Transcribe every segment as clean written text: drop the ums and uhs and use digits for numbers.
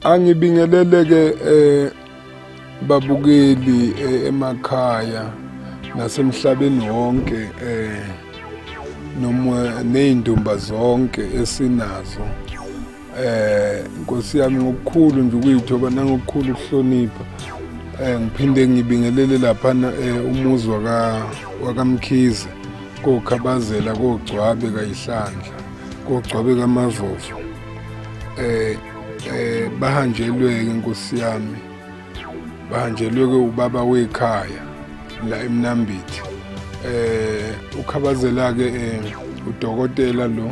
Angibingeleleke babukeli emakhaya nasemhlabeni wonke noma nezindumba zonke esinazo. Nkosi yami, ngokukhulu nje ukuyithoba nangokukhulu ukuhlonipha, ngiphinde ngibingelele lapha umuzi waka wakaMkhize, koKhabazela, koGcwabe kaYihlandla, koGcwabe kaMavovo. Bahanjelwe ke, Nkosi yami, bahanjelwe ke ubaba wekhaya la eMnambithi. UKhabazela ke, udokotela lo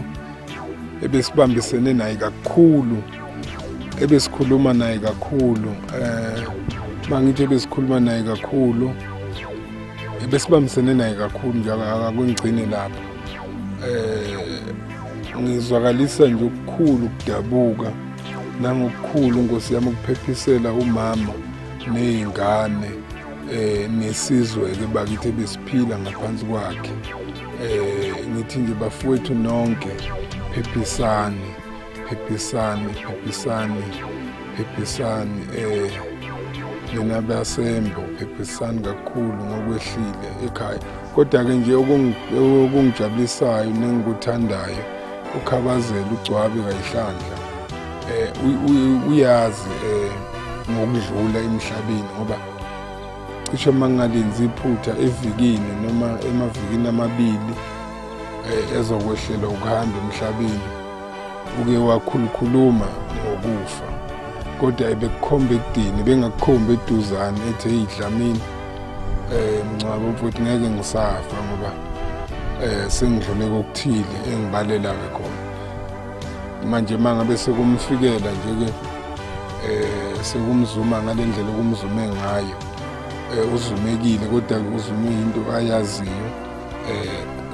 ebesibambisene naye kakhulu, ebesikhuluma naye kakhulu. Mangithi ebesikhuluma naye kakhulu, ebesibambisene naye kakhulu nje, akakungigcine lapho. Ngizwakalisa nje ukukhulu ukudabuka nangokukhulu, Nkosi yami, ukuphephisela umama nezingane nesizwe ke bakithi besiphila ngaphansi kwakhe. Ngithi nje bafowethu nonke, phephisani, phephisani, phephisani, phephisani. Nina basembo, phephisani kakhulu ngokwehlile ekhaya. Kodwa ke nje okungijabulisayo nengikuthandayo, uKhabazela uGcwabe kaYihlandla uyazi ngokudlula emhlabeni, ngoba cishe mangalenzi iphutha, evikini noma emavikini amabili ezokwehlela ukuhamba emhlabeni uke wakhulukhuluma ngokufa, kodwa ebekukhomba ekudeni, bengakukhombi eduzane, ethi, "Hey Dlamini, Mncwabo mfowethu, ngeke ngisafa ngoba sengidlule kokuthile engibalela ke khona manje." Mangabe sekumfikela nje ke, sekumzuma ngalendlela okumzume ngayo, uzumekile, kodwa uzume into ayaziyo.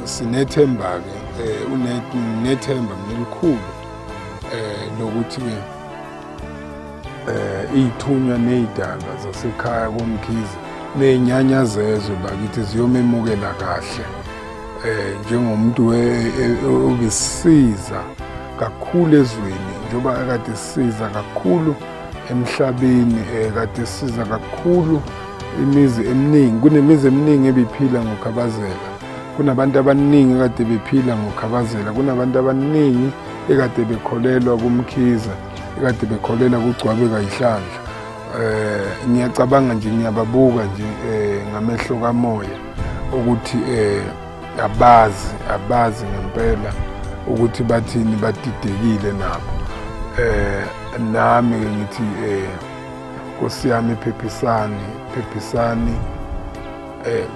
Sinethemba ke, unethemba mina elikhulu lokuthi ke iy'thunywa ney'dalwa zasekhaya koMkhize ney'nyanya zezwe bakithi ziyomemukela kahle njengomuntu obesiza kakhulu ezweni, njengoba akade siza kakhulu emhlabeni, kade siza kakhulu imizi eminingi. Kunemizi eminingi ebiphila ngoKhabazela, kunabantu abaningi ekade bephila ngoKhabazela, kunabantu abaningi ekade bekholelwa kuMkhize, ekade bekholelwa kuGcwabe kaYihlandla. Ngiyacabanga nje, ngiyababuka nje ngamehlo kamoya ukuthi abazi, abazi ngempela ukuthi bathini, badidekile nabo. Nami ke ngithi, Nkosi yami, phephisani, phephisani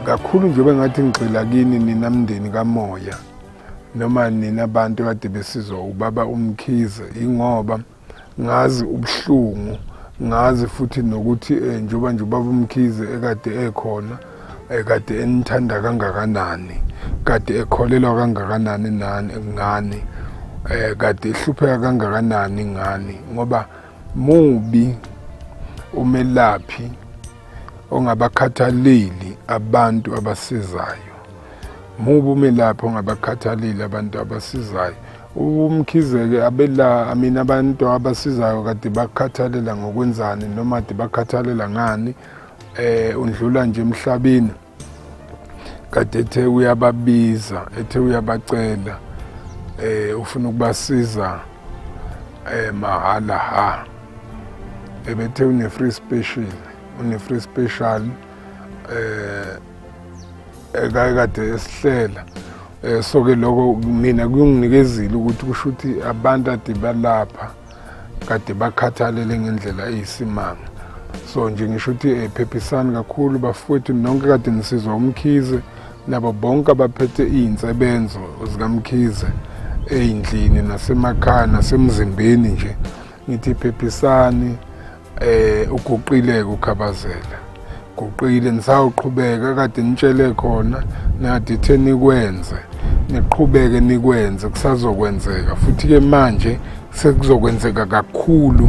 kakhulu nje. Bengathi ngigxila kini nina mndeni kamoya noma nina abantu kade besizwa ubaba uMkhize, ingoba ngazi ubuhlungu, ngazi futhi nokuthi njengoba nje ubaba uMkhize ekade ekhona, ekade enithanda kangakanani, kade ekholelwa kangakanani nani ngani, kade ehlupheka kangakanani ngani, ngoba mubi umelaphi ongabakhathaleli abantu abasizayo, mubi umelaphi ongabakhathaleli abantu abasizayo. UMkhize-ke abela mina abantu abasizayo kade bakhathalela ngokwenzani noma kade bakhathalela ngani? Undlula nje emhlabeni kade ethe uyababiza, ethe uyabacela, ufuna ukubasiza mahala ha. Ebethe une free special, une free special ekade esihlela. So ke lokho mina kunginikezile ukuthi kusho ukuthi abantu ade balapha kade bakhathalele ngendlela eyisimanga. So nje ngisho ukuthi phephisani kakhulu bafowethu nonke kade nisizwa uMkhize nabo bonke abaphethe iy'nsebenzo zikaMkhize ey'ndlini nasemakhaya nasemzimbeni nje, ngithi phephisani. Uguqileke uKhabazela, guqile, nisawuqhubeka kade nitshele khona nade ithe nikwenze, niqhubeke nikwenze, kusazokwenzeka futhi-ke. Manje sekuzokwenzeka kakhulu,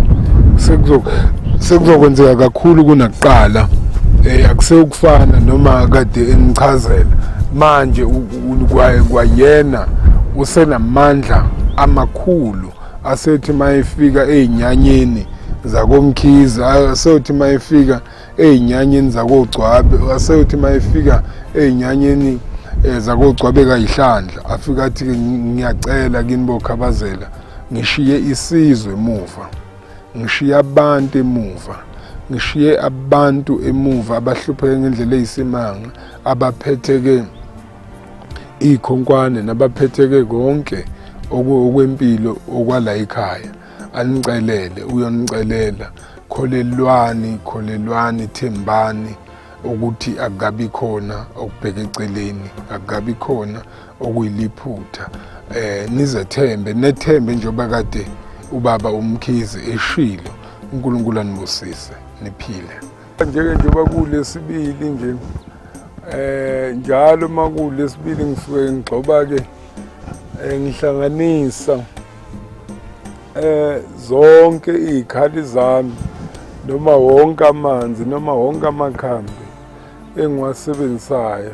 sekuzokwenzeka kakhulu kunakuqala. Akusewukufana noma kade enichazela. Manje kwayena usenamandla amakhulu. Asethi mayefika ey'nyanyeni zakoMkhize, aseyothi mayefika ey'nyanyeni zakoGcwabe, aseyothi mayefika ey'nyanyeni zakoGcwabe kaYihlandla, afike athi-ke ngiyacela kini boKhabazela, ngishiye isizwe emuva, ngishiye abantu emuva, ngishiye abantu emuva abahlupheke ngendlela eyisimanga, abaphetheke iy'khonkwane nabaphetheke konke okwempilo okwala ekhaya. Anicelele, uyonicelela, kholelwani, kholelwani, thembani ukuthi akukabi khona okubheka eceleni, akukabi khona okuyiliphutha. Nizethembe, nethembe njengoba kade ubaba uMkhize eshilo. uNkulunkulu anibusise, niphile. Njeke njengoba kulesibili nje, njalo uma kulesibili ngisuke ngigxoba-ke, ngihlanganisa zonke iy'khali zami, noma wonke amanzi, noma wonke amakhambi engiwasebenzisayo.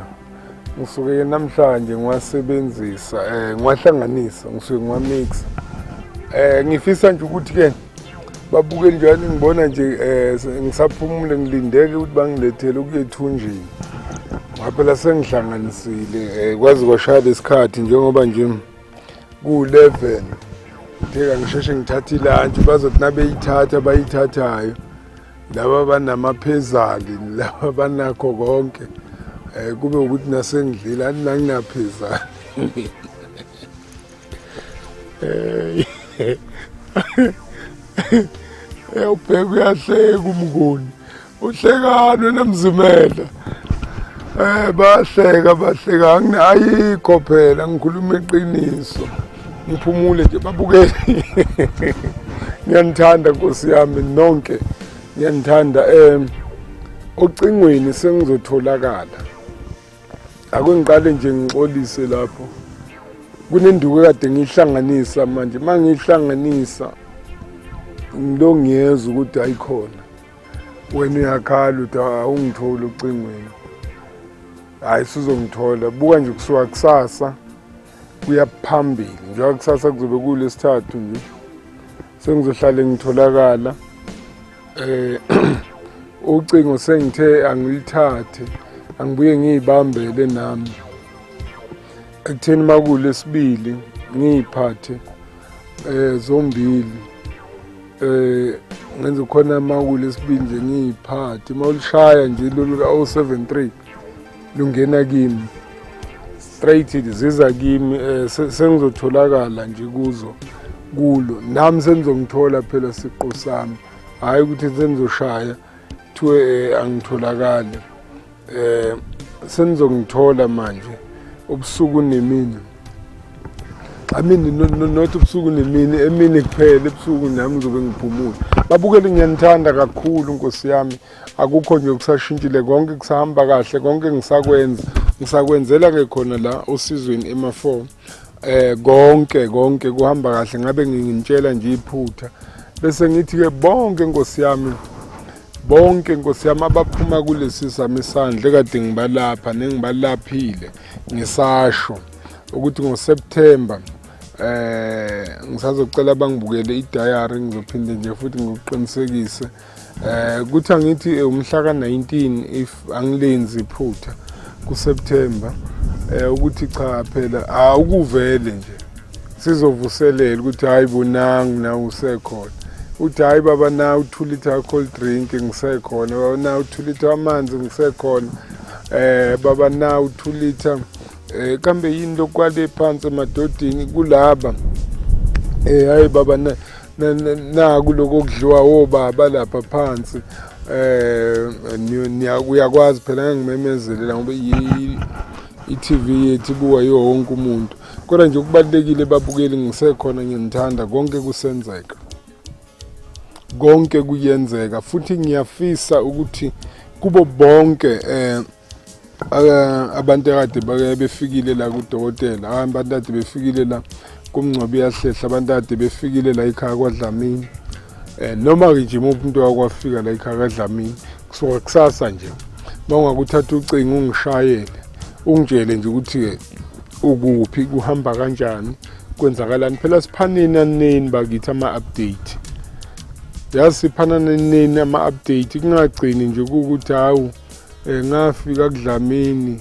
Ngisuke-ke namhlanje ngiwasebenzisa, ngiwahlanganisa, ngisuke ngiwamixa. Ngifisa nje ukuthi-ke babuke njani, ngibona nje ngisaphumule, ngilindeke ukuthi bangilethele ukuya ethunjini. Ngoba phela sengihlanganisile, kwaze kwashaya lesikhathi njengoba nje ku-11. Ngithe ngisheshe ngithathe ilantshi, bazothi nabeyithatha abayithathayo laba banamaphezali, laba banakho konke, kube ukuthi nasengidlile athi nanginaphezali. Ubheka uyahleka uMnguni, uhlekani wena Mzimela? Bahleka, bahleka, ayikho phela, ngikhuluma iqiniso. Ngiphumule nje babukele. Ngiyanithanda Nkosi yami nonke, ngiyanithanda. Ocingweni sengizotholakala. Ake ngiqale nje ngixolise lapho. Kunenduku ekade ngiyihlanganisa manje, uma ngiyihlanganisa ngilo ngiyezwa ukuthi ayikhona. Wena uyakhala uthi awungitholi ocingweni. Hhayi, usuzongithola. Buka nje kusuka kusasa kuya phambili, njengoba kusasa kuzobe kulesithathu nje, sengizohlale ngitholakala. Ucingo sengithe angilithathe, angibuye ngiyibambele nami ekutheni makulesibili ngiyiphathe zombili. Ngenze khona makulesibili nje ngiyiphathe, mawulishaya nje lolu ka 073 lungena kimi straight, ziza kimi. Sengizotholakala nje kuzo kulo, nami senizongithola phela siqu sami, hhayi ukuthi senizoshaya kuthiwe angitholakali. Senizongithola manje ubusuku nemini, I mean not ubusuku nemini, emini kuphela, ebusuku nami ngizobe ngiphumule. Babukele, ngiyanithanda kakhulu Nkosi yami, akukho nje okusashintshile, konke kusahamba kahle, konke ngisakwenza, ngisakwenzela ke khona la osizweni ema-4. Konke konke kuhamba kahle, ngabe nginitshela nje iphutha bese ngithi ke bonke Nkosi yami, bonke Nkosi yami abaphuma kulesi sami isandla ekade ngibalapha nengibalaphile, ngisasho ukuthi ngoSeptember ngisazocela bangibukele i-diary, ngizophinde nje futhi ngikuqinisekise. Kuthi angithi umhla ka-19 if angilenzi iphutha kuSeptember, ukuthi cha phela awukuvele nje sizovuselela ukuthi hayi bonangu na usekhona, uthi hayi baba na u-2 liter cold drink ngisekhona, baba na u-2 liter amanzi ngisekhona, baba na u-2 liter kambe yini lokwale phansi emadodini kulaba, hayi baba na naku lokho okudliwa obaba lapha phansi. Uyakwazi phela ngangimemezele ngoba i-TV yethu ibuka yiwo wonke umuntu. Kodwa nje okubalulekile babukeli, ngisekhona, ngiyanithanda, konke kusenzeka, konke kuyenzeka, futhi ngiyafisa ukuthi kubo bonke abantu akade bake befikile la kudokotela, abantu kade befikile la kumngcwabi uyahlehla, abantu kade befikile la ekhaya kwaDlamini, noma ke nje imuphi umuntu wakwafika la ekhaya kaDlamini, kusuka kusasa nje uma ungakuthatha ucingo ungishayele ungitshele nje ukuthi-ke ukuphi, kuhamba kanjani, Kwenzakalani phela, siphaneni aneni bakithi ama-update, yazi siphana neni ama-update, kungagcini nje kuwukuthi hawu, ngafika kuDlamini,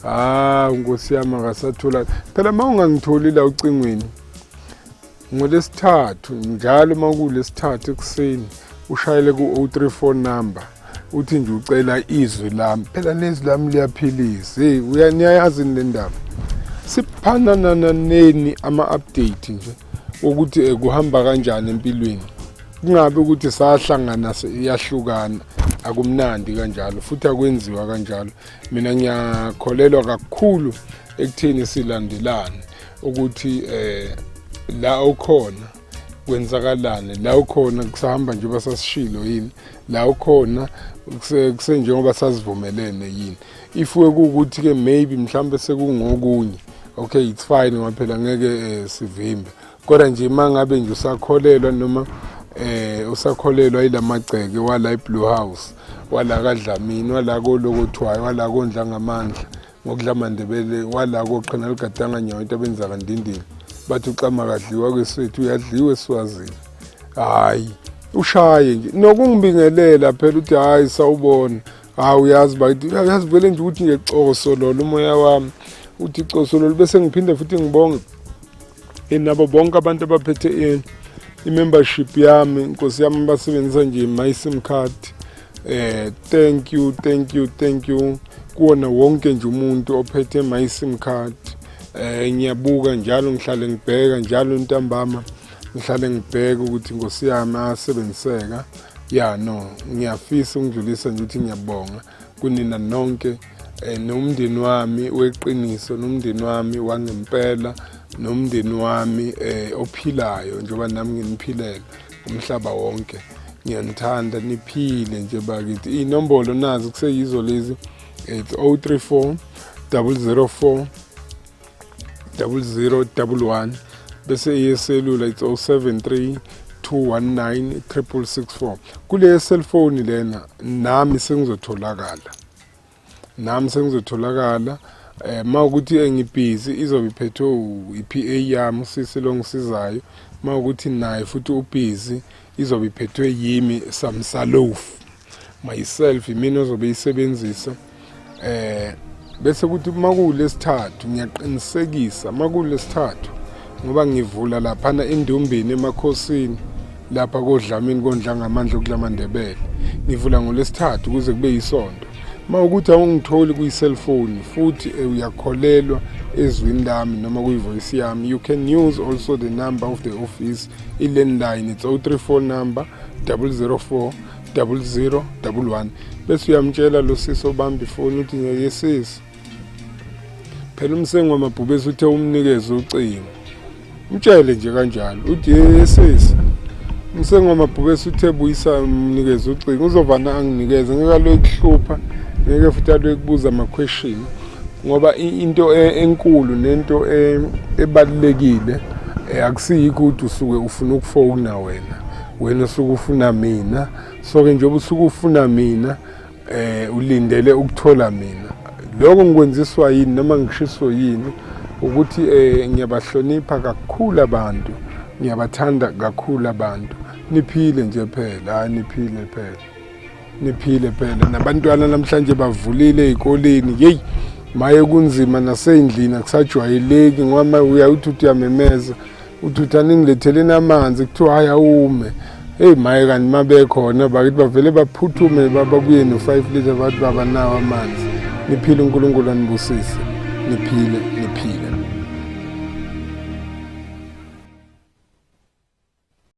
hawu nkosi yami, akasathola phela. Uma ungangitholi la ucingweni ngolesithathu njalo, uma kulesithathu ekuseni ushayele ku-034 number, uthi nje ucela izwi lami. Phela lezwi lami liyaphilisa. Hey, niyayazi le ndaba, siphanana neni ama-update nje ukuthi kuhamba kanjani empilweni, kungabe ukuthi sahlangana iyahlukana. Akumnandi kanjalo futhi akwenziwa kanjalo. Mina ngiyakholelwa kakhulu ekutheni silandelane, ukuthi la ukhona kwenzakalani, la ukhona kusahamba njengoba sasishilo yini, la ukhona kusenjengoba sasivumelene yini. If kuwukuthi-ke maybe mhlawumbe sekungokunye, okay, it's fine, ngoba phela ngeke sivimbe. Kodwa nje uma ngabe nje usakholelwa noma usakholelwa ilamagceke wala iBlue House, wala kaDlamini, wala kolokothwayo, wala kondla ngamandla ngokudla amaNdebele, wala koqhina ligadanga nyawo into abenza kandindini, bathi uxama kadliwa kweswethu, uyadliwa eSwazini. Hayi, ushaye nje nokungibingelela phela, uthi hayi, sawubona, hawu, uyazi bakithi, uyazi vele nje ukuthi nje coso lolo umoya wami uthi coso lolo. Bese ngiphinde futhi ngibonge nabo bonke abantu abaphethe i-membership yami, nkosi yami, basebenzisa nje my sim card. Thank you, thank you, thank you kuwona wonke nje umuntu ophethe my sim card. Ngiyabuka njalo, ngihlale ngibheka njalo ntambama, ngihlale ngibheka ukuthi nkosi yami asebenziseka ya. No, ngiyafisa ukudlulisa nje ukuthi ngiyabonga kunina nonke, nomndeni wami weqiniso, nomndeni wami wangempela, nomndeni wami ophilayo njengoba nami nginiphilela umhlaba wonke. Ngiyanithanda, niphile nje bakithi. Inombolo nazi kuseyizo lezi, it's 034 004 0011, bese iyeselula it's 073 219 664. Kule cellphone lena nami sengizotholakala, nami sengizotholakala. Mawukuthi engibhizi, izobe iphethwe i-PA yami, usisi lo ngisizayo. Mawukuthi naye futhi ubhizi, izobe iphethwe yimi samsalofu myself, imina ozobe isebenzisa. Bese kuthi makulesithathu, ngiyaqinisekisa makulesithathu, ngoba ngivula laphana endumbeni emakhosini, lapha koDlamini, kondla ngamandla okudla amaNdebele, ngivula ngolesithathu kuze kube yisonto. Uma ukuthi awungitholi kuyi-cellphone futhi uyakholelwa ezwini lami noma kuyi-voice yami, you can use also the number of the office, i-landline, it's 034 number 004 0011. Bese uyamtshela lo sisi obamba ifoni uthi, ngeke sisi phela umsengi wamabhubesi uthe umnikeze ucingo. Mtshele nje kanjalo, uthi yesisi, umsengi wamabhubesi uthe buyisa, umnikeze ucingo. Uzovana anginikeze, ngeke aloye kuhlupha, ngeke futhi aloye kubuza ama-question, ngoba into enkulu nento ebalulekile akusiyikho ukuthi usuke ufuna ukufona wena, wena usuke ufuna mina. So-ke njengoba usuke ufuna mina, ulindele ukuthola mina, lokho ngikwenziswa yini noma ngishiso yini ukuthi ngiyabahlonipha kakhulu abantu, ngiyabathanda kakhulu abantu. Niphile nje phela, hayi, niphile phela, niphile phela. Nabantwana namhlanje bavulile ey'koleni. Yeyi, maye kunzima nasey'ndlini, akusajwayeleki, ngoba uyawuthi uthi uyamemeza, uthi uthi aningiletheleni amanzi, kuthiwa hayi, awume. Heyi maye, kanti uma bekhona bakithi bavele baphuthume babuye no-5 litre, bathi baba nawo amanzi. Niphile, uNkulunkulu anibusise, niphile, niphile.